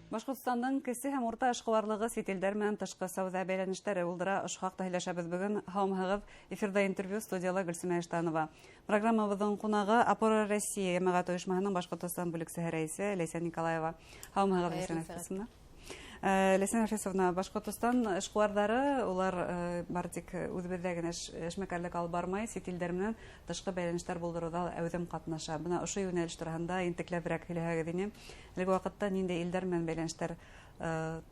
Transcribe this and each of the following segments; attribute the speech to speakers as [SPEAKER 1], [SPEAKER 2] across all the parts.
[SPEAKER 1] Башҡортостандың кесе һәм урта эшҡыуарлығы сит илдәр менән тышҡы сауҙа бәйләнештәре булдыра. Ошо хаҡта һөйләшәбеҙ бөгөн. Һаумыһығыҙ! Эфирҙа интервью, студияла Гөлсөмә Иштанова. Программабыҙҙың ҡунағы — «Опора России» йәмәғәт ойошмаһының Башҡортостан бүлексәһе рәйесе Ләйсән Николаева. Һаумыһығыҙ, Ләйсән Рафисовна! Ләйсән Рафисовна, Башҡортостан эшҡыуарҙары улар бары тик үҙебеҙҙә генә эшмәкәрлек алып бармай, сит илдәр менән тышҡы бәйләнештәр булдырыуҙа әүҙем ҡатнаша. Бына ошо йүнәлеш тураһында ентекләберәк һөйләһәгеҙ ине. Әлеге ваҡытта ниндәй илдәр менән бәйләнештәр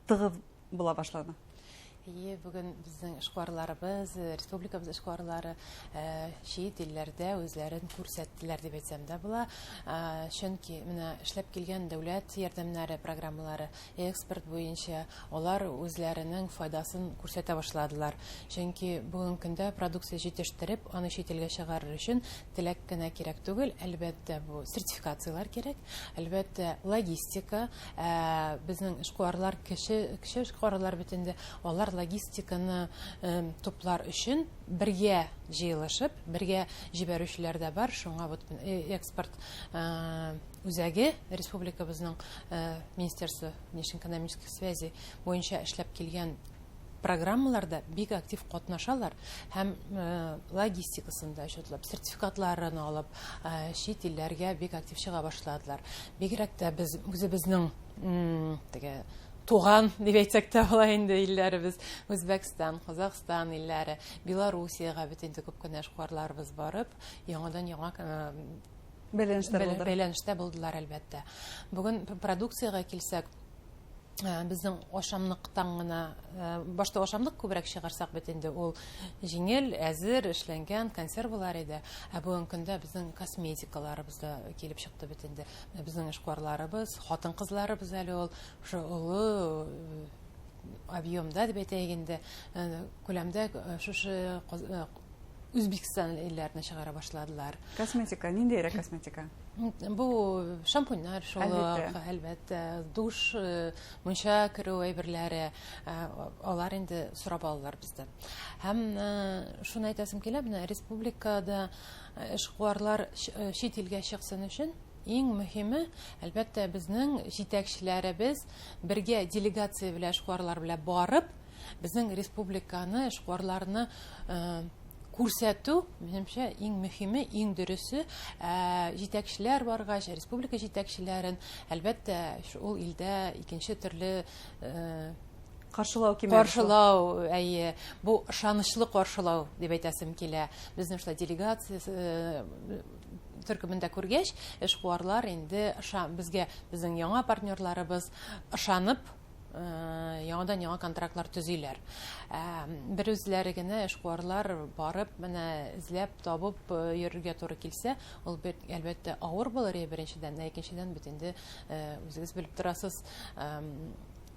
[SPEAKER 1] тығыҙ була башланы?
[SPEAKER 2] Эйе, бөгөн беҙҙең эшҡыуарларыбыҙ, республикабыҙ эшҡыуарлары сит илләрҙә үҙҙәрен күрһәттеләр тип әйтсәм дә була. Сөнки бына эшләп килгән дәүләт ярҙамдары программалары экспорт буйынса улар үҙҙәренең файҙасын күрһәтә башланылар. Сөнки бөгөнгө көндә продукция етештереп, уны сит илгә сығарыр өсөн теләк кенә кәрәк түгел, әлбиттә, был сертификациялар кәрәк, әлбиттә, логистика, беҙҙең эшҡыуарлар, кесе эшҡыуарлар бит инде, улар логистиканы туплар өсөн бергә йыйылышып, бергә ебәреүселәр ҙә бар. Шуңа вот экспорт үҙәге республикабыҙҙың Министерство внешнеэкономических связей буйынса эшләп килгән программаларҙа бик актив ҡатнашалар һәм логистикасын да шутлап, сертификатларын алып, сит илдәргә бик актив сыға башладылар. Бигерәк тә беҙ үҙебеҙҙең теге туған тип әйтһәк тә була инде илдәребеҙ Үзбәкстан, Ҡаҙағстан илдәре, Белоруссияға бит инде күп кенә эшҡыуарларыбыҙ барып, яңынан яңы
[SPEAKER 1] бәйләнештәр булдыра.
[SPEAKER 2] Бәйләнештә булдылар, әлбиттә. Бөгөн продукцияға килсәк, беҙҙең ашамлыҡтан ғына, башта ашамлыҡ күберәк сығарсаҡ бит инде, ул еңел, әҙер эшләнгән консервалар ине. Ә бөгөнгө көндә беҙҙең косметикаларыбыҙ да килеп сыҡты бит инде. Беҙҙең эшҡыуарларыбыҙ, ҡатын-ҡыҙларыбыҙ әле ул ошо оло объемда тип әйтәйек инде, күләмдә шушы Үзбәкстан илләренә сығара башладылар.
[SPEAKER 1] Косметика, ниндәйерәк косметика?
[SPEAKER 2] Был шампуньнар шул, әлбиттә, душ, мунса кереү әйберләре, алар инде сорап алалар беҙҙән. Һәм шуны әйтәсем килә, бына республикада эшҡыуарлар сит илгә сыҡсын өсөн иң мөһиме, әлбиттә, беҙҙең етәкселәребеҙ бергә делегация белән эшҡыуарлар белән барып, беҙҙең республиканы, эшҡыуарларны күрсәтү, минемсә, иң мөһиме, иң дөрөҫө, етәкселәр барғас, республика етәкселәрен, әлбиттә, ул илдә икенсе төрлө
[SPEAKER 1] ҡаршылау кимәле.
[SPEAKER 2] Ҡаршылау, эйе, был ышаныслы ҡаршылау тип әйтәсем килә. Беҙҙең шулай делегация төркөмөндә күргәс, эшҡыуарлар инде беҙгә, беҙҙең яңы партнерларыбыҙ ышанып, яңыдан яңы контрактлар төҙөйләр. Бер үҙләре генә эшҡыуарлар барып, менә эҙләп табып йөрөргә тура килсә, ул бит, әлбиттә, ауыр булыр, беренсенән, ә икенсенән бит инде үҙегеҙ белеп торасыз,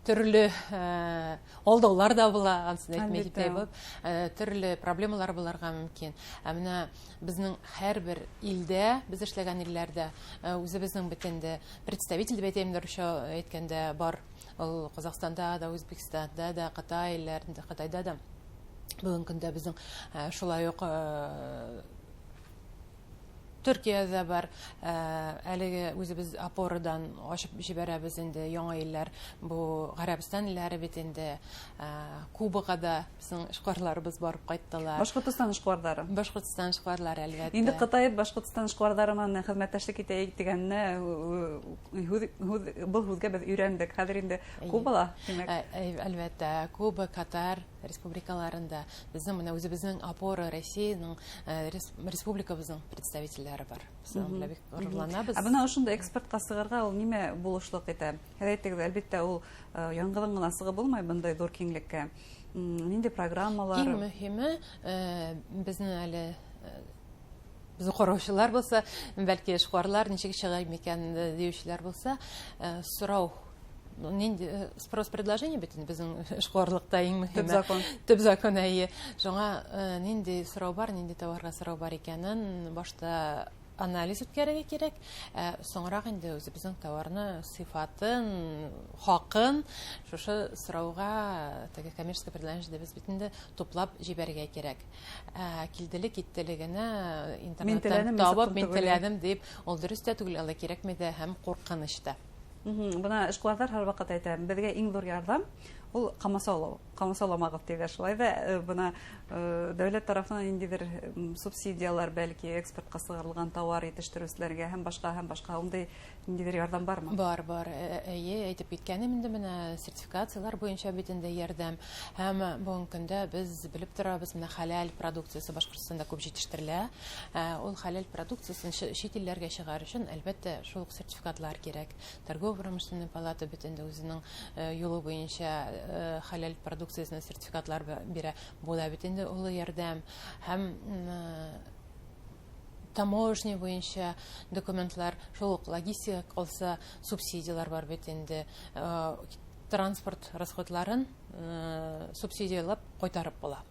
[SPEAKER 2] төрлө алдаулар ҙа була, анысын әйтмәй китәй булып, төрлө проблемалар булырға мөмкин. Ә менә беҙҙең һәр бер илдә, беҙ эшләгән илләрҙә, үҙебеҙҙең бит инде представитель тип әйтәйем, русча әйткәндә бар. Ул Ҡаҙағстанда да, Үзбәкстанда да, Ҡытай илләрендә, Ҡытайҙа да бөгөнгө көндә беҙҙең шулай уҡ Төркиәҙә бар, әлеге үҙебеҙ опорадан асып ебәрәбеҙ инде яңы илләр, был Ғәрәбстан илләре бит инде, Кубаға да беҙҙең эшҡыуарларыбыҙ барып ҡайттылар.
[SPEAKER 1] Башҡортостан эшҡыуарҙары.
[SPEAKER 2] Башҡортостан эшҡыуарлары, әлбиттә.
[SPEAKER 1] Инде Ҡытай Башҡортостан эшҡыуарҙары менән хеҙмәттәшлек итәйек тигәнне, был һүҙгә беҙ өйрәндек. Хәҙер инде Кубала, тимәк.
[SPEAKER 2] Әлбиттә, Куба, Катар республикаларында беҙҙең менә үҙебеҙҙең Опора Россияның республикабыҙҙың представителдәре бар. Беҙ уның бик ғорурланабыҙ.
[SPEAKER 1] Ә бына ошондай экспортҡа сығырға ул нимә булышлыҡ итә? Һеҙ әйттегеҙ, әлбиттә, ул яңғыҙың ғына сығып булмай бындай ҙур киңлеккә. Ниндәй программалар?
[SPEAKER 2] Иң мөһиме, беҙҙең әле беҙҙе ҡараусылар булса, бәлки эшҡыуарлар нисек сыға микән тиеүселәр булса, сорау нинди спрос предложение бит инде беҙҙең эшҡыуарлыҡта иң мөһиме.
[SPEAKER 1] Төп закон.
[SPEAKER 2] Төп закон, эйе. Шуңа ниндәй сорау бар, ниндәй тауарға сорау бар икәнен башта анализ үткәрергә кәрәк. Соңыраҡ инде үҙебеҙҙең тауарны сифатын, хаҡын шушы сорауға теге коммерческое предложение беҙ бит инде туплап ебәрергә кәрәк. Килделе киттеле генә интернеттан
[SPEAKER 1] Мин теләнем,
[SPEAKER 2] табып,
[SPEAKER 1] мин
[SPEAKER 2] мин
[SPEAKER 1] саттым түгел.
[SPEAKER 2] теләнем тип, ул дөрөҫ тә түгел, алай кәрәкмәй ҙә һәм ҡурҡыныс та.
[SPEAKER 1] Бына эшҡыуарҙар һәр ваҡыт әйтә, беҙгә иң ҙур ярҙам ул ҡамасаулау, ҡамасауламағыҙ тиҙәр. Шулай ҙа бына дәүләт тарафынан ниндәйҙер субсидиялар, бәлки экспортҡа сығарылған тауар етештереүселәргә һәм башҡа ундай ниндәйҙер ярҙам бармы?
[SPEAKER 2] Бар, бар. Эйе, әйтеп киткәнем инде, менә сертификациялар буйынса бит инде ярҙам. Һәм бөгөнгө көндә беҙ белеп торабыҙ, менә хәләл продукциясы Башҡортостанда күп етештерелә. Ул хәләл продукциясын сит илдәргә сығарыр өсөн, әлбиттә, шул уҡ сертификатлар кәрәк. Торгово-промышленная палата бит инде үҙенең юлы буйынса хәләл продукциясына сертификатлар бирә. Бу да бит инде оло ярҙам. Һәм таможня буйынса документлар, шул уҡ логистика ҡалса, субсидиялар бар бит инде. Транспорт расходларын субсидиялап ҡайтарып була.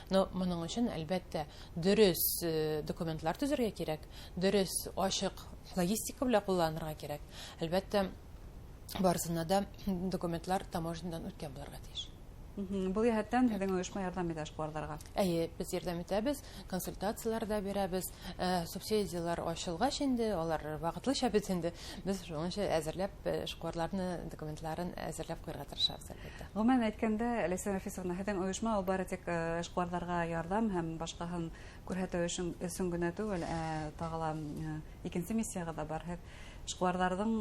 [SPEAKER 2] Но моның өсөн, әлбәттә, дөрөҫ документлар төҙөргә кәрәк, дөрөҫ ашыҡ логистика белән ҡулланырға кәрәк. Әлбәттә, барысына да документлар таможнядан үткән булырға тейеш.
[SPEAKER 1] Был йәһәттән һеҙҙең ойошма ярҙам итә эшҡыуарҙарға?
[SPEAKER 2] Эйе, беҙ ярҙам итәбеҙ, консультациялар ҙа бирәбеҙ, субсидиялар асылғас инде, алар ваҡытлыса бит инде, беҙ шуның әҙерләп эшҡыуарҙарҙы документларын әҙерләп ҡуйырға тырышабыҙ, әлбиттә.
[SPEAKER 1] Ғөмүмән әйткәндә, Ләйсән Рафисовна, һеҙҙең ойошма ул бары тик эшҡыуарҙарға ярҙам һәм башҡаһын күрһәтеү өсөн генә түгел, ә тағы ла икенсе миссияға ҙа бар. Һеҙ эшҡыуарҙарҙың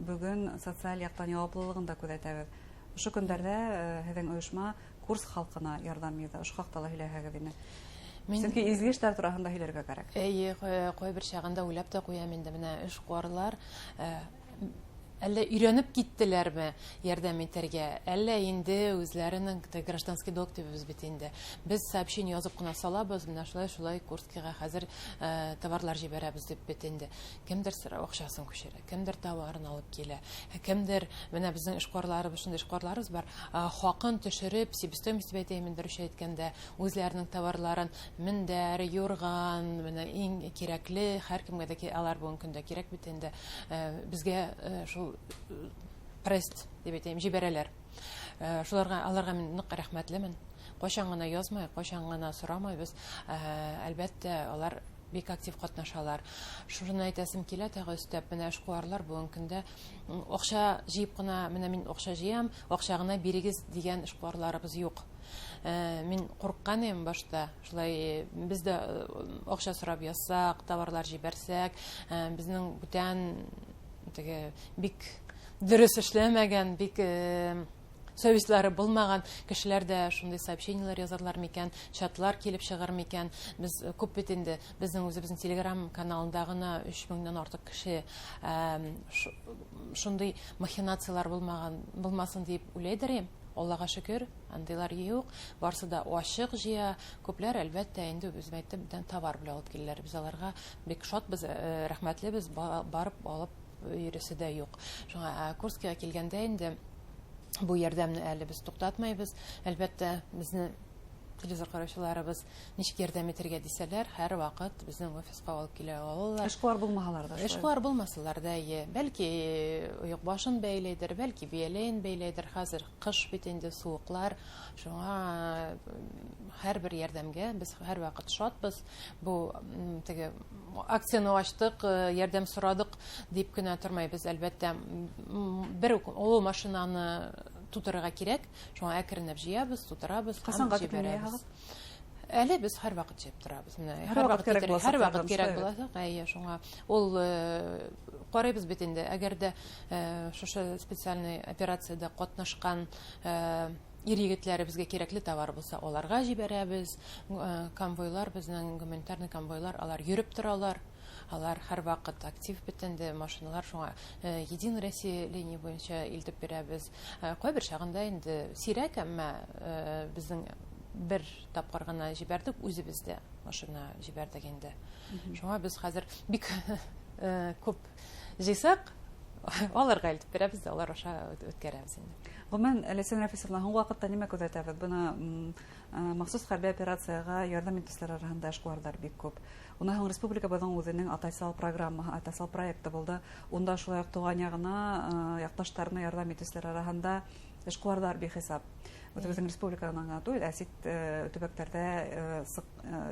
[SPEAKER 1] бөгөн социаль яҡтан яуаплылығын да күҙәтәбеҙ. Ошо көндәрҙә һеҙҙең ойошма Курск халҡына ярҙам итә. Ошо хаҡта ла һөйләһәгеҙ ине. Сөнки изге эштәр тураһында һөйләргә кәрәк.
[SPEAKER 2] Эйе, ҡайбер чағында уйлап та ҡуям инде, менә эшҡыуарлар әллә өйрәнеп киттеләрме ярҙам итергә, әллә инде үҙләренең гражданский долг тибебеҙ бит инде. Беҙ сообщение яҙып ҡына салабыҙ, менә шулай Курскиға хәҙер товарлар ебәрәбеҙ дип бит инде. Кемдер аҡсасын күсерә, кемдер товарын алып килә, кемдер, менә беҙҙең эшҡыуарларыбыҙ, шундай эшҡыуарларыбыҙ бар, хаҡын төшөрөп, себестоимость тип әйтәйем инде, русча әйткәндә, үҙләренең товарларын, мендәр, юрған, менә иң кәрәкле, һәр кемгә дә алар бөгөнгө көндә кәрәк бит инде. Беҙгә шул проект дип әйтәйем, җибәрәләр. Шуларга, аларга мин нык рәхмәтлемен. Кайчан гына язмай, кайчан гына сорамайбыз. Әлбәттә, алар бик актив катнашалар. Шуны әйтәсем килә, тагы өстәп, менә эшкуарлар бүгенге көндә акча җыеп кына, менә мин акча җыям, акча гына бирегез дигән эшкуарларыбыз юк. Мин курыккан идем башта. Шулай без дә акча сорап язсак, товарлар җибәрсәк, безнең бүтән теге бик дөрес эшләмәгән, бик совестьлары булмаган кешеләр дә шундый сообщениелар язарлар микән, чатлар килеп чыгар микән. Без күп бит инде, безнең үзебезнең Telegram каналында гына 3000-нән артык кеше шундый махинациялар булмаган, булмасын дип уйлайдыр идем. Аллаға шөкөр, андыйлар юк, барысы да ачык җыя. Күпләр, әлбәттә, инде үзем әйттем, бүтән товар белән алып киләләр. Без аларга бик шатбыз, рәхмәтлебез, барып алып йөресе дә юк. Шуңа Курскига килгәндә инде бу ярдәмне әле без туктатмайбыз. Әлбәттә, безне телевизор караучыларыбыз ничек ярдәм итәргә дисәләр, һәр вакыт безнең офиска алып килә алалар.
[SPEAKER 1] Эшкуар булмаһалар да шулай.
[SPEAKER 2] Эшкуар булмасалар да, әйе. Бәлки оек башын бәйләйдер, бәлки бияләен бәйләйдер. Хәзер кыш бит инде, суыклар. Шуңа һәрбер ярдәмгә без һәр вакыт шатбыз. Бу теге акцияне ачтык, ярдәм сорадык дип кенә тормайбыз. Әлбәттә, бер үк олы машинаны тутырырга кирәк. Шуңа әкренләп җыябыз, тутырабыз һәм
[SPEAKER 1] Касанга тиклем
[SPEAKER 2] җибәрәбез.
[SPEAKER 1] җыягыз?
[SPEAKER 2] Әле без һәр вакыт җыеп торабыз. Менә
[SPEAKER 1] Һәр
[SPEAKER 2] һәр
[SPEAKER 1] вакыт
[SPEAKER 2] вакыт
[SPEAKER 1] кирәк
[SPEAKER 2] китерә,
[SPEAKER 1] буласак,
[SPEAKER 2] һәр вакыт
[SPEAKER 1] ярдәм
[SPEAKER 2] кирәк
[SPEAKER 1] шулай бит.
[SPEAKER 2] буласак. Әйе, шуңа ул карыйбыз бит инде. Әгәр дә шушы специальный операциядә катнашкан ир егетләребезгә кирәкле товар булса, аларга җибәрәбез. Конвойлар, безнең гуманитарный конвойлар, алар йөреп торалар. Алар һәр вакыт актив бит инде, машиналар, шуңа Единая Россия линия буенча илтеп бирәбез. Кайбер чагында инде сирәк, әмма безнең бер тапкыр гына җибәрдек, үзебез дә машина җибәрдек инде. Шуңа без хәзер бик күп җыйсак, аларга илтеп бирәбез дә, алар аша үткәрәбез инде.
[SPEAKER 1] Гомумән, Ләйсән Рафисовна, һуңғы ваҡытта нимә күҙәтәбеҙ? Бына махсус хәрби операцияға ярҙам итеүселәр араһында эшҡыуарҙар бик күп. Унан һуң республикабыҙҙың үҙенең Атайсал программаһы, Атайсал проекты булды. Унда шулай уҡ тыуған яғына, яҡташтарына ярҙам итеүселәр араһында эшҡыуарҙар бихисап. Үҙебеҙҙең республиканан ғына түгел, ә сит төбәктәрҙә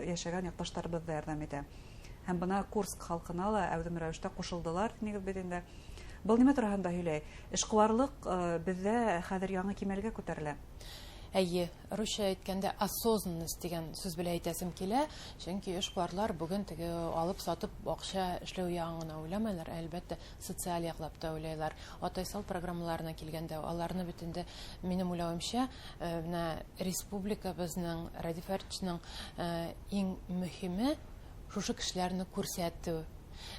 [SPEAKER 1] йәшәгән яҡташтарыбыҙ ҙа ярҙам итә. Һәм бына Курск халҡына ла әүҙем рәүештә ҡушылдылар, тинегеҙ бит инде. Был нимә тураһында һөйләй? Эшҡыуарлыҡ беҙҙә хәҙер яңы кимәлгә күтәрелә.
[SPEAKER 2] Әйе, русча әйткәндә осознанность тигән сүз белән әйтәсем килә, чөнки эшҡыуарлар бөгөн теге алып сатып аҡса эшләү яғын ғына уйламайлар, әлбәттә, социаль яҡлап та уйлайлар. Атайсал программаларына килгәндә, аларны бит инде минем уйлауымса, менә республикабыҙның, Радий Фәритовичның иң мөһиме шушы кешеләрне күрсәтеү.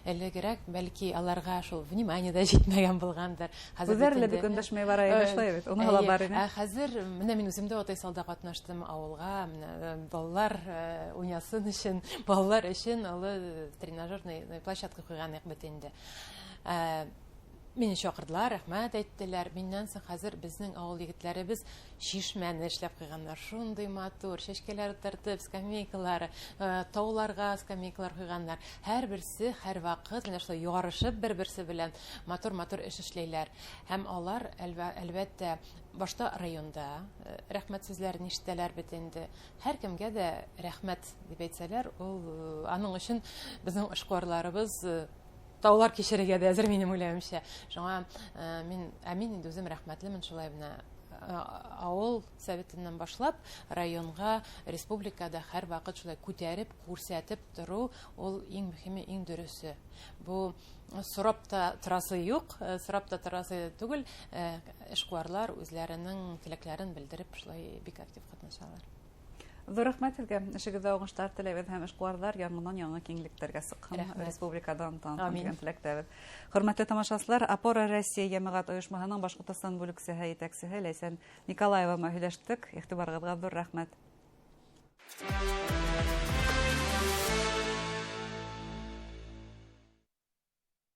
[SPEAKER 2] Элегерәк бәлки аларга шул внимание да җитмәгән булгандыр.
[SPEAKER 1] Хәзер Үҙҙәре лә бик өндәшмәй бара ине, шулай бит. Уныһы ла бар ине.
[SPEAKER 2] Ә хәзер менә мин үзем дә Атайсалда катнаштым авылга, менә балалар уйнасын өчен, балалар өчен олы тренажерный площадка куйган идек бит инде. Мине чакырдылар, рәхмәт әйттеләр. Миннән соң хәзер безнең авыл егетләребез чишмәне эшләп куйганнар. Шундый матур, чәчкәләр утыртып, скамейкалары, тауларга скамейкалар куйганнар. Һәрберсе һәрвакыт менә шулай ярышып бер-берсе белән матур-матур эш эшләйләр. Һәм алар әлбәттә башта районда рәхмәт сүзләрен ишетәләр бит инде. Һәркемгә дә рәхмәт дип әйтсәләр, ул аның өчен безнең эшкуарларыбыз таулар кичерергә дә әзер минем уйлавымча. Шуңа мин, ә мин инде үзем рәхмәтлемен шулай менә авыл советыннан башлап районга, республикада һәрвакыт шулай күтәреп, күрсәтеп тору ул иң мөһиме, иң дөресе. Бу сорап та торасы юк, сорап та торасы түгел, эшкуарлар үзләренең теләкләрен белдереп шулай бик актив катнашалар.
[SPEAKER 1] Ҙур рәхмәт һеҙгә, эшегеҙҙә уңыштар теләйбеҙ һәм эшҡыуарҙар яңынан яңы киңлектәргә сыҡһын, республикадан танытһын тигән теләктәбеҙ. Хөрмәтле тамашасылар, Опора Россия йәмәғәт ойошмаһының Башҡортостан бүлексәһе етәксеһе Ләйсән Николаева менән һөйләштек. Иғтибарығыҙға ҙур рәхмәт.